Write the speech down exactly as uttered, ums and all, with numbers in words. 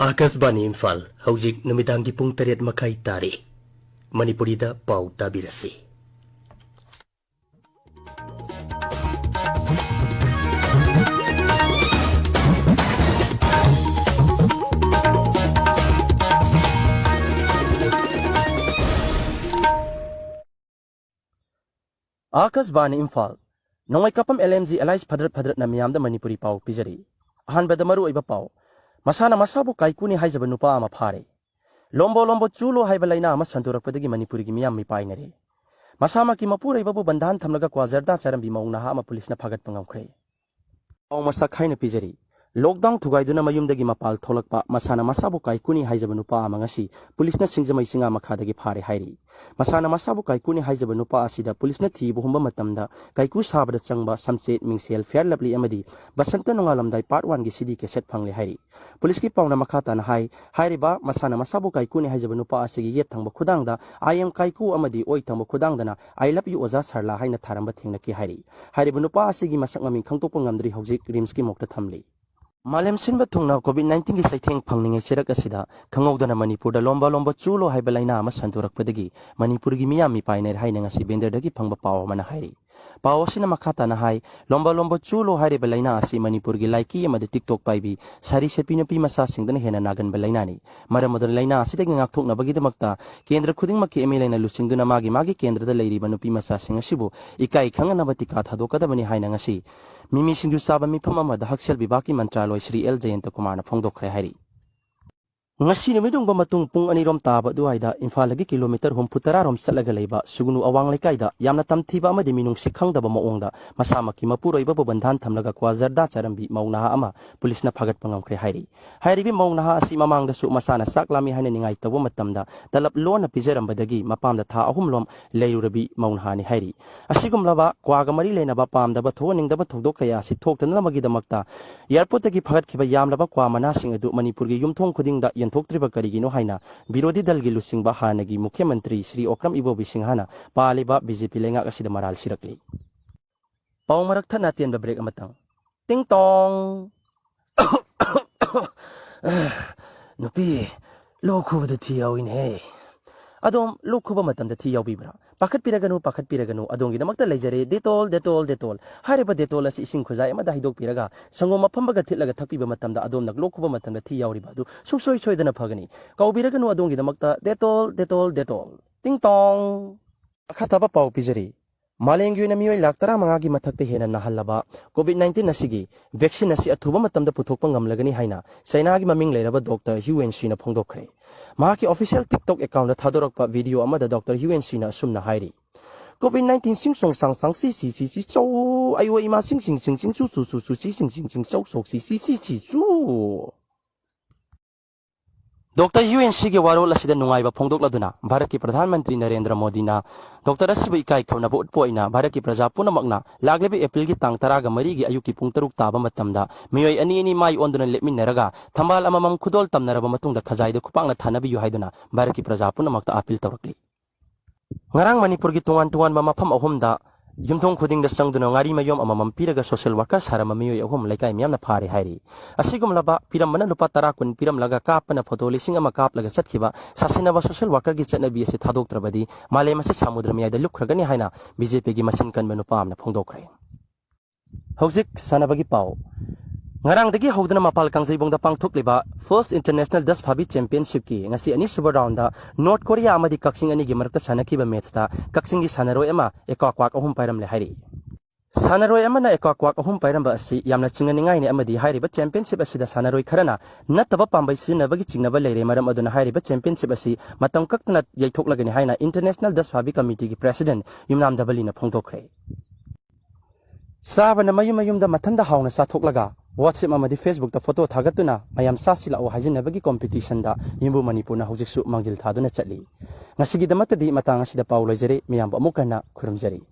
ꯑꯥꯀꯥꯁꯕꯥꯅꯤ ꯏꯝꯐꯥꯜ, ꯍꯧꯖꯤꯛ ꯅꯨꯃꯤꯗꯥꯡꯒꯤ ꯄꯨꯡ ꯇꯔꯦꯠ ꯃꯈꯥꯏ ꯇꯥꯔꯦ꯫ ꯃꯅꯤꯄꯨꯔꯤꯗ ꯄꯥꯎ ꯇꯥꯕꯤꯔꯁꯤ꯫ ꯑꯥꯀꯥꯁꯕꯥꯅꯤ ꯏꯝꯐꯥꯜ, ꯅꯣꯡꯃꯩ ꯀꯥꯞꯄꯝ ꯑꯦꯜ ꯑꯦꯝ ꯖꯤ ꯑꯦꯂꯥꯏꯁ ꯐꯗ꯭ꯔꯠ ꯐꯗ꯭ꯔꯠꯅ ꯃꯤꯌꯥꯝꯗ ꯃꯅꯤꯄꯨꯔꯤ ꯄꯥꯎ ꯄꯤꯖꯔꯤ꯫ ꯑꯍꯥꯟꯕꯗ ꯃꯔꯨꯑꯣꯏꯕ ꯄꯥꯎ꯫ ꯃꯁꯥꯅ ꯃꯁꯥꯕꯨ ꯀꯥꯏꯀꯨꯅꯤ ꯍꯥꯏꯖꯕ ꯅꯨꯄꯥ ꯑꯃ ꯐꯥꯔꯦ꯫ ꯂꯣꯝꯕꯣ ꯂꯣꯝꯕꯣ ꯆꯨꯂꯣ ꯍꯥꯏꯕ ꯂꯥꯏꯅꯥ ꯑꯃ ꯁꯟꯗꯣꯔꯛꯄꯗꯒꯤ ꯃꯅꯤꯄꯨꯔꯒꯤ ꯃꯤꯌꯥꯝ ꯃꯤꯄꯥꯏꯅꯔꯦ꯫ ꯃꯁꯥꯃꯛꯀꯤ ꯃꯄꯨꯔꯣꯏꯕꯕꯨ ꯕꯟꯙꯥꯟ ꯊꯝꯂꯒ ꯀ꯭ꯋꯥ ꯖꯔꯗꯥ ꯆꯥꯔꯝꯕꯤ ꯃꯧ ꯅꯍꯥ ꯑꯃ ꯄꯨꯂꯤꯁꯅ ꯐꯥꯒꯠꯄ ꯉꯝꯈ꯭ꯔꯦ꯫ ꯄꯥꯎ ꯃꯁꯛ ꯍꯥꯏꯅ ꯄꯤꯖꯔꯤ꯫ ꯂꯣꯛꯗꯥꯎꯟ ꯊꯨꯒꯥꯏꯗꯨꯅ ꯃꯌꯨꯝꯗꯒꯤ ꯃꯄꯥꯜ ꯊꯣꯛꯂꯛꯄ ꯃꯁꯥꯅ ꯃꯁꯥꯕꯨ ꯀꯥꯏꯀꯨꯅꯤ ꯍꯥꯏꯖꯕ ꯅꯨꯄꯥ ꯑꯃ ꯉꯁꯤ ꯄꯨꯂꯤꯁꯅ ꯁꯤꯡꯖꯃꯩ ꯆꯤꯡꯉꯥ ꯃꯈꯥꯗꯒꯤ ꯐꯥꯔꯦ ꯍꯥꯏꯔꯤ꯫ ꯃꯁꯥꯅ ꯃꯁꯥꯕꯨ ꯀꯥꯏꯀꯨꯅꯤ ꯍꯥꯏꯖꯕ ꯅꯨꯄꯥ ꯑꯁꯤꯗ ꯄꯨꯂꯤꯁꯅ ꯊꯤꯕ ꯍꯨꯝꯕ ꯃꯇꯝꯗ ꯀꯥꯏꯀꯨ ꯁꯥꯕꯗ ꯆꯪꯕ ꯁꯝꯆꯦꯠ, ꯃꯤꯡꯁꯦꯜ, ꯐꯤꯌꯔ ꯂꯚꯂꯤ ꯑꯃꯗꯤ ꯕꯁꯟꯇ ꯅꯣꯡꯉꯥꯜꯂꯝꯗꯥꯏ ꯄꯥꯔꯠ ꯋꯥꯟꯒꯤ ꯁꯤ ꯗꯤ ꯀꯦꯁꯦꯠ ꯐꯪꯂꯦ ꯍꯥꯏꯔꯤ꯫ ꯄꯨꯂꯤꯁꯀꯤ ꯄꯥꯎꯅ ꯃꯈꯥ ꯇꯥꯅ ꯍꯥꯏ, ꯍꯥꯏꯔꯤꯕ ꯃꯁꯥꯅ ꯃꯁꯥꯕꯨ ꯀꯥꯏꯀꯨꯅꯤ ꯍꯥꯏꯖꯕ ꯅꯨꯄꯥ ꯑꯁꯤꯒꯤ ꯌꯦꯠ ꯊꯪꯕ ꯈꯨꯗꯥꯡꯗ "ꯑꯥꯏ ꯑꯦꯝ ꯀꯥꯏꯀꯨ" ꯑꯃꯗꯤ ꯑꯣꯏ ꯊꯪꯕ ꯈꯨꯗꯥꯡꯗꯅ "ꯑꯥꯏ ꯂꯚ ꯌꯨ ꯑꯣꯖꯥ ꯁꯔꯂꯥ" ꯍꯥꯏꯅ ꯊꯥꯔꯝꯕ ꯊꯦꯡꯅꯈꯤ ꯍꯥꯏꯔꯤ꯫ ꯍꯥꯏꯔꯤꯕ ꯅꯨꯄꯥ ꯑꯁꯤꯒꯤ ꯃꯁꯛ ꯃꯃꯤꯡ ꯈꯪꯗꯣꯛꯄ ꯉꯝꯗ꯭ꯔꯤ, ꯍꯧꯖꯤꯛ ꯔꯤꯝꯁꯀꯤ ꯃꯣꯛꯇ ꯊꯝꯂꯤ꯫ ꯃꯥꯂꯦꯝ ꯁꯤꯟꯕ ꯊꯨꯡꯅ ꯀꯣꯚꯤꯗ ꯅꯥꯏꯟꯇꯤꯟꯒꯤ ꯆꯩꯊꯦꯡ ꯐꯪꯂꯤꯉꯩ ꯆꯩꯔꯛ ꯑꯁꯤꯗ ꯈꯪꯍꯧꯗꯅ ꯃꯅꯤꯄꯨꯔꯗ ꯂꯣꯝꯕ ꯂꯣꯝꯕ ꯆꯨꯂꯣ ꯍꯥꯏꯕ ꯂꯥꯏꯅꯥ ꯑꯃ ꯁꯟꯗꯣꯔꯛꯄꯗꯒꯤ ꯃꯅꯤꯄꯨꯔꯒꯤ ꯃꯤꯌꯥꯝ ꯃꯤꯄꯥꯏꯅꯔꯦ ꯍꯥꯏꯅ ꯉꯁꯤ ꯕꯦꯟꯗꯔꯗꯒꯤ ꯐꯪꯕ ꯄꯥꯎ ꯑꯃꯅ ꯍꯥꯏꯔꯤ꯫ ꯄꯥꯎ ꯑꯁꯤꯅ ꯃꯈꯥ ꯇꯥꯅ ꯍꯥꯏ, ꯂꯣꯝꯕ ꯂꯣꯝꯕ ꯆꯨꯂꯣ ꯍꯥꯏꯔꯤꯕ ꯂꯥꯏꯅꯥ ꯑꯁꯤ ꯃꯅꯤꯄꯨꯔꯒꯤ ꯂꯥꯏꯀꯤ ꯑꯃꯗꯤ TikTok ꯄꯥꯏꯕꯤ ꯁꯥꯔꯤ ꯁꯦꯠꯄꯤ ꯅꯨꯄꯤ ꯃꯆꯥꯁꯤꯡꯗꯅ ꯍꯦꯟꯅ ꯅꯥꯒꯟꯕ ꯂꯥꯏꯅꯥꯅꯤ꯫ ꯃꯔꯝ ꯑꯗꯨꯅ ꯂꯥꯏꯅꯥ ꯑꯁꯤꯗꯒꯤ ꯉꯥꯛꯊꯣꯛꯅꯕꯒꯤꯗꯃꯛꯇ ꯀꯦꯟꯗ꯭ꯔ ꯈꯨꯗꯤꯡꯃꯛꯀꯤ ꯑꯦꯝ ꯑꯦꯜ ꯑꯦꯅ ꯂꯨꯆꯤꯡꯗꯨꯅ ꯃꯥꯒꯤ ꯃꯥꯒꯤ ꯀꯦꯟꯗ꯭ꯔꯗ ꯂꯩꯔꯤꯕ ꯅꯨꯄꯤ ꯃꯆꯥꯁꯤꯡ ꯑꯁꯤꯕꯨ ꯏꯀꯥꯏ ꯈꯪꯅꯅꯕ ꯇꯤꯀꯥ ꯊꯥꯗꯣꯛꯀꯗꯕꯅꯤ ꯍꯥꯏꯅ ꯉꯁꯤ ꯃꯤꯃꯤ ꯁꯤꯡꯖꯨ ꯆꯥꯕ ꯃꯤꯐꯝ ꯑꯃꯗ ꯍꯛꯁꯦꯜ ꯕꯤꯚꯥꯒꯀꯤ ꯃꯟꯇ꯭ꯔꯥꯂꯣꯏ ꯁ꯭ꯔꯤ ꯑꯦꯜ ꯖꯌꯟꯇ ꯀꯨꯃꯥꯔꯅ ꯐꯣꯡꯗꯣꯛꯈ꯭ꯔꯦ ꯍꯥꯏꯔꯤ꯫ ꯉꯁꯤ ꯅꯨꯃꯤꯠ ꯌꯨꯡꯕ ꯃꯇꯨꯡ ꯄꯨꯡ ꯑꯅꯤꯔꯣꯝ ꯇꯥꯕ ꯑꯗꯨꯋꯥꯏꯗ ꯏꯝꯐꯥꯜꯗꯒꯤ ꯀꯤꯂꯣꯃꯤꯇꯔ ꯍꯨꯝꯐꯨ ꯇꯔꯥꯔꯣꯝ ꯆꯠꯂꯒ ꯂꯩꯕ ꯁꯨꯒꯅꯨ ꯑꯋꯥꯡ ꯂꯩꯀꯥꯏꯗ ꯌꯥꯝꯅ ꯇꯝꯊꯤꯕ ꯑꯃꯗꯤ ꯃꯤꯅꯨꯡꯁꯤ ꯈꯪꯗꯕ ꯃꯑꯣꯡꯗ ꯃꯁꯥꯃꯛꯀꯤ ꯃꯄꯨꯔꯣꯏꯕꯕꯨ ꯕꯟꯙꯥꯟ ꯊꯝꯂꯒ ꯀ꯭ꯋꯥ ꯖꯔꯗꯥ ꯆꯥꯔꯝꯕꯤ ꯃꯧ ꯅꯍꯥ ꯑꯃ ꯄꯨꯂꯤꯁꯅ ꯐꯥꯒꯠꯄ ꯉꯝꯈ꯭ꯔꯦ ꯍꯥꯏꯔꯤ꯫ ꯍꯥꯏꯔꯤꯕ ꯃꯧ ꯅꯍꯥ ꯑꯁꯤ ꯃꯃꯥꯡꯗꯁꯨ ꯃꯁꯥꯅ ꯆꯥꯛ ꯂꯥꯝꯃꯤ ꯍꯥꯏꯅ ꯅꯤꯡꯉꯥꯏ ꯇꯧꯕ ꯃꯇꯝꯗ ꯇꯂꯕ ꯂꯣꯟꯅ ꯄꯤꯖꯔꯝꯕꯗꯒꯤ ꯃꯄꯥꯝꯗ ꯊꯥ ꯑꯍꯨꯝꯂꯣꯝ ꯂꯩꯔꯨꯔꯕꯤ ꯃꯧ ꯅꯍꯥꯅꯤ ꯍꯥꯏꯔꯤ꯫ ꯑꯁꯤꯒꯨꯝꯂꯕ ꯀ꯭ꯋꯥꯒ ꯃꯔꯤ ꯂꯩꯅꯕ ꯄꯥꯝꯗꯕ ꯊꯣꯛꯍꯟꯅꯤꯡꯗꯕ ꯊꯧꯗꯣꯛ ꯀꯌꯥ ꯑꯁꯤ ꯊꯣꯛꯇꯅꯕꯒꯤꯗꯃꯛꯇ ꯑꯦꯌꯥꯔꯄꯣꯔꯠꯇꯒꯤ ꯐꯥꯒꯠꯈꯤꯕ ꯌꯥꯝꯂꯕ ꯀ꯭ꯋꯥ ꯃꯅꯥꯁꯤꯡ ꯑꯗꯨ ꯃꯅꯤꯄꯨꯔꯒꯤ ꯌꯨꯝꯊꯣꯡ ꯈꯨꯗꯤꯡꯗ ꯌꯦꯟꯊꯣꯛꯇ꯭ꯔꯤꯕ ꯀꯔꯤꯒꯤꯅꯣ ꯍꯥꯏꯅ ꯕꯤꯔꯣꯙꯤ ꯗꯜꯒꯤ ꯂꯨꯆꯤꯡꯕ ꯍꯥꯟꯅꯒꯤ ꯃꯨꯈ꯭ꯌ ꯃꯟꯇ꯭ꯔꯤ ꯁ꯭ꯔꯤ ꯑꯣꯀ꯭ꯔꯝ ꯏꯕꯣꯕꯤ ꯁꯤꯡꯍꯅ ꯄꯥꯜꯂꯤꯕ ꯕꯤ ꯖꯦ ꯄꯤ ꯂꯩꯉꯥꯛ ꯑꯁꯤꯗ ꯃꯔꯥꯜ ꯁꯤꯔꯛꯂꯤ꯫ ꯄꯥꯎ ꯃꯔꯛ ꯊꯠꯅ ꯑꯇꯦꯟꯕ ꯕ꯭ꯔꯦꯛ ꯑꯃꯇꯪ꯫ ꯇꯤꯡ ꯇꯣꯡ꯫ ꯅꯨꯄꯤ, ꯂꯣꯛ ꯈꯨꯕꯗ ꯊꯤ ꯌꯥꯎꯏꯅꯦꯍꯦ꯫ ꯑꯗꯣꯝ ꯂꯣꯛ ꯈꯨꯕ ꯃꯇꯝꯗ ꯊꯤ ꯌꯥꯎꯕꯤꯕ꯭ꯔꯥ? ꯄꯥꯈꯠꯄꯤꯔꯒꯅꯨ, ꯄꯥꯈꯠꯄꯤꯔꯒꯅꯨ, ꯑꯗꯣꯝꯒꯤꯗꯃꯛꯇ ꯂꯩꯖꯔꯦ Dettol, Dettol, Dettol꯫ ꯍꯥꯏꯔꯤꯕ Dettol ꯑꯁꯤ ꯏꯁꯤꯡ ꯈꯨꯖꯥꯏ ꯑꯃꯗ ꯍꯩꯗꯣꯛꯄꯤꯔꯒ ꯁꯪꯒꯣꯝ ꯑꯐꯝꯕꯒ ꯊꯤꯠꯂꯒ ꯊꯛꯄꯤꯕ ꯃꯇꯝꯗ ꯑꯗꯣꯝꯅ ꯂꯣꯛ ꯈꯨꯕ ꯃꯇꯝꯗ ꯊꯤ ꯌꯥꯎꯔꯤꯕ ꯑꯗꯨ ꯁꯨꯡꯁꯣꯏ ꯁꯣꯏꯗꯅ ꯐꯒꯅꯤ꯫ ꯀꯥꯎꯕꯤꯔꯒꯅꯨ, ꯑꯗꯣꯝꯒꯤꯗꯃꯛꯇ Dettol, Dettol, Dettol꯫ ꯇꯤꯡ ꯇꯣꯡ꯫ ꯃꯈꯥ ꯇꯥꯕ ꯄꯥꯎ ꯄꯤꯖꯔꯤ꯫ ꯃꯥꯂꯦꯝꯒꯤ ꯑꯣꯏꯅ ꯃꯤꯑꯣꯏ ꯂꯥꯈ ꯇꯔꯥꯃꯉꯥꯒꯤ ꯃꯊꯛꯇ ꯍꯦꯟꯅ ꯅꯥꯍꯜꯂꯕ COVID nineteen ꯑꯁꯤꯒꯤ vaccine ꯑꯁꯤ ꯑꯊꯨꯕ ꯃꯇꯝꯗ ꯄꯨꯊꯣꯛꯄ ꯉꯝꯂꯒꯅꯤ ꯍꯥꯏꯅ ꯆꯩꯅꯥꯒꯤ ꯃꯃꯤꯡ ꯂꯩꯔꯕ Doctor Hu Wenshi ꯅ ꯐꯣꯡꯗꯣꯛꯈ꯭ꯔꯦ꯫ ꯃꯍꯥꯛꯀꯤ official TikTok account ꯗ ꯊꯥꯗꯣꯔꯛꯄ video ꯑꯃꯗ Doctor Hu Wenshi ꯅ ꯑꯁꯨꯝꯅ ꯍꯥꯏꯔꯤ, "COVID nineteen ꯁꯤꯡ ꯁꯣꯡ ꯁꯥꯡ ꯁꯥꯡ ꯁꯤ ꯁꯤ ꯁꯤ ꯁꯤ ꯆꯧ, ꯑꯌꯣ ꯏꯃꯥ ꯁꯤꯡ ꯁꯤꯡ ꯁꯤꯡ ꯁꯤꯡ ꯆꯨ ꯆꯨ ꯆꯨ ꯆꯨ ꯁꯤ ꯁꯤꯡ ꯁꯤꯡ ꯁꯤꯡ ꯆꯧ ꯁꯣꯛ ꯁꯤ ꯁꯤ ꯁꯤ ꯁꯤ ꯆꯨ"꯫ Doctor Hu Wenshi ꯒꯤ ꯋꯥꯔꯣꯜ ꯑꯁꯤꯗ ꯅꯨꯡꯉꯥꯏꯕ ꯐꯣꯡꯗꯣꯛꯂꯗꯨꯅ ꯚꯥꯔꯠꯀꯤ ꯄ꯭ꯔꯙꯥꯟ ꯃꯟꯇ꯭ꯔꯤ ꯅꯔꯦꯟꯗ꯭ꯔ ꯃꯣꯗꯤꯅ Doctor ꯑꯁꯤꯕꯨ ꯏꯀꯥꯏ ꯈꯨꯝꯅꯕ ꯎꯠꯄ ꯑꯣꯏꯅ ꯚꯥꯔꯠꯀꯤ ꯄ꯭ꯔꯖꯥ ꯄꯨꯝꯅꯃꯛꯅ ꯂꯥꯛꯂꯤꯕ April ꯒꯤ ꯇꯥꯡ ꯇꯔꯥꯒ ꯃꯔꯤꯒꯤ ꯑꯌꯨꯛꯀꯤ ꯄꯨꯡ ꯇꯔꯨꯛ ꯇꯥꯕ ꯃꯇꯝꯗ ꯃꯤꯑꯣꯏ ꯑꯅꯤ ꯑꯅꯤ ꯃꯥꯏ ꯑꯣꯟꯗꯨꯅ ꯂꯦꯞꯃꯤꯟꯅꯔꯒ ꯊꯝꯕꯥꯜ ꯑꯃꯃꯝ ꯈꯨꯗꯣꯜ ꯇꯝꯅꯔꯕ ꯃꯇꯨꯡꯗ ꯈꯖꯥꯏꯗ ꯈꯨꯄꯥꯛꯅ ꯊꯥꯅꯕꯤꯌꯨ ꯍꯥꯏꯗꯨꯅ ꯚꯥꯔꯠꯀꯤ ꯄ꯭ꯔꯖꯥ ꯄꯨꯝꯅꯃꯛꯇ appeal ꯇꯧꯔꯛꯂꯤ꯫ ꯉꯔꯥꯡ ꯃꯅꯤꯄꯨꯔꯒꯤ ꯇꯣꯉꯥꯟ ꯇꯣꯉꯥꯟꯕ ꯃꯐꯝ ꯑꯍꯨꯝꯗ ꯌꯨꯝꯊꯣꯡ ꯈꯨꯗꯤꯡꯗ ꯆꯪꯗꯨꯅ ꯉꯥꯔꯤ ꯃꯌꯣꯝ ꯑꯃꯃꯝ ꯄꯤꯔꯒ social worker ꯁꯥꯔꯝꯕ ꯃꯤꯑꯣꯏ ꯑꯍꯨꯝ ꯂꯩꯀꯥꯏ ꯃꯤꯌꯥꯝꯅ ꯐꯥꯔꯦ ꯍꯥꯏꯔꯤ꯫ ꯑꯁꯤꯒꯨꯝꯂꯕ ꯄꯤꯔꯝꯕꯅ ꯂꯨꯄꯥ ꯇꯔꯥ ꯀꯨꯟ ꯄꯤꯔꯝꯂꯒ ꯀꯥꯞꯄꯅ photo ꯂꯤꯁꯤꯡ ꯑꯃ ꯀꯥꯞꯂꯒ ꯆꯠꯈꯤꯕ ꯁꯥꯁꯤꯟꯅꯕ social worker ꯒꯤ ꯆꯠꯅꯕꯤ ꯑꯁꯤ ꯊꯥꯗꯣꯛꯇ꯭ꯔꯕꯗꯤ ꯃꯥꯂꯦꯝ ꯑꯁꯤ ꯁꯃꯨꯗ꯭ꯔ ꯃꯌꯥꯏꯗ ꯂꯨꯞꯈ꯭ꯔꯒꯅꯤ ꯍꯥꯏꯅ BJP ꯒꯤ ꯃꯆꯤꯟ ꯀꯟꯕ ꯅꯨꯄꯥ ꯑꯃꯅ ꯐꯣꯡꯗꯣꯛꯈ꯭ꯔꯦ꯫ ꯍꯧꯖꯤꯛ ꯁꯥꯟꯅꯕꯒꯤ ꯄꯥꯎ꯫ ꯉꯔꯥꯡꯗꯒꯤ ꯍꯧꯗꯨꯅ ꯃꯄꯥꯜ ꯀꯥꯡꯖꯩꯕꯨꯡꯗ ꯄꯥꯡꯊꯣꯛꯂꯤꯕ First International ꯗꯁ ꯐꯥꯕꯤ Championship ꯀꯤ ꯉꯁꯤ ꯑꯅꯤꯁꯨꯕ round ꯗ North Korea ꯑꯃꯗꯤ ꯀꯛꯆꯤꯡ ꯑꯅꯤꯒꯤ ꯃꯔꯛꯇ ꯁꯥꯟꯅꯈꯤꯕ match ꯇ ꯀꯛꯆꯤꯡꯒꯤ ꯁꯥꯟꯅꯔꯣꯏ ꯑꯃ ꯑꯦꯀ꯭ꯋꯥ ꯀ꯭ꯋꯥꯛ ꯑꯍꯨꯝ ꯄꯥꯏꯔꯝꯂꯦ ꯍꯥꯏꯔꯤ꯫ ꯁꯥꯟꯅꯔꯣꯏ ꯑꯃꯅ ꯑꯦꯀ꯭ꯋꯥ ꯀ꯭ꯋꯥꯛ ꯑꯍꯨꯝ ꯄꯥꯏꯔꯝꯕ ꯑꯁꯤ ꯌꯥꯝꯅ ꯆꯤꯡꯅꯅꯤꯡꯉꯥꯏꯅꯤ ꯑꯃꯗꯤ ꯍꯥꯏꯔꯤꯕ championship ꯑꯁꯤꯗ ꯁꯥꯟꯅꯔꯣꯏ ꯈꯔꯅ ꯅꯠꯇꯕ ꯄꯥꯝꯕꯩ ꯁꯤꯖꯤꯟꯅꯕꯒꯤ ꯆꯤꯡꯅꯕ ꯂꯩꯔꯦ꯫ ꯃꯔꯝ ꯑꯗꯨꯅ ꯍꯥꯏꯔꯤꯕ championship ꯑꯁꯤ ꯃꯇꯝ ꯀꯛꯇꯅ ꯌꯩꯊꯣꯛꯂꯒꯅꯤ ꯍꯥꯏꯅ International ꯗꯁ ꯐꯥꯕꯤ committee ꯒꯤ president ꯌꯨꯝꯅꯥꯝ ꯗꯕꯂꯤꯅ ꯐꯣꯡꯗꯣꯛꯈ꯭ꯔꯦ꯫ ꯆꯥꯕꯅ ꯃꯌꯨꯝ ꯃꯌꯨꯝꯗ ꯃꯊꯟꯗ ꯍꯥꯎꯅ ꯆꯥꯊꯣꯛꯂꯒ WhatsApp ꯑꯃꯗꯤ Facebook ꯇ photo ꯊꯥꯒꯠꯇꯨꯅ ꯃꯌꯥꯝ ꯆꯥꯁꯤ ꯂꯥꯛꯑꯣ ꯍꯥꯏꯖꯤꯟꯅꯕꯒꯤ competition ꯗ ꯌꯨꯝꯕꯨ ꯃꯅꯤꯄꯨꯔꯅ ꯍꯧꯖꯤꯛꯁꯨ ꯃꯥꯡꯖꯤꯜ ꯊꯥꯗꯨꯅ ꯆꯠꯂꯤ꯫ ꯉꯁꯤꯒꯤꯗꯃꯛꯇꯗꯤ ꯃꯇꯥꯡ ꯑꯁꯤꯗ ꯄꯥꯎ ꯂꯣꯏꯖꯔꯦ꯫ ꯃꯌꯥꯝꯕꯨ ꯑꯃꯨꯛ ꯍꯟꯅ ꯈꯨꯔꯨꯝꯖꯔꯤ꯫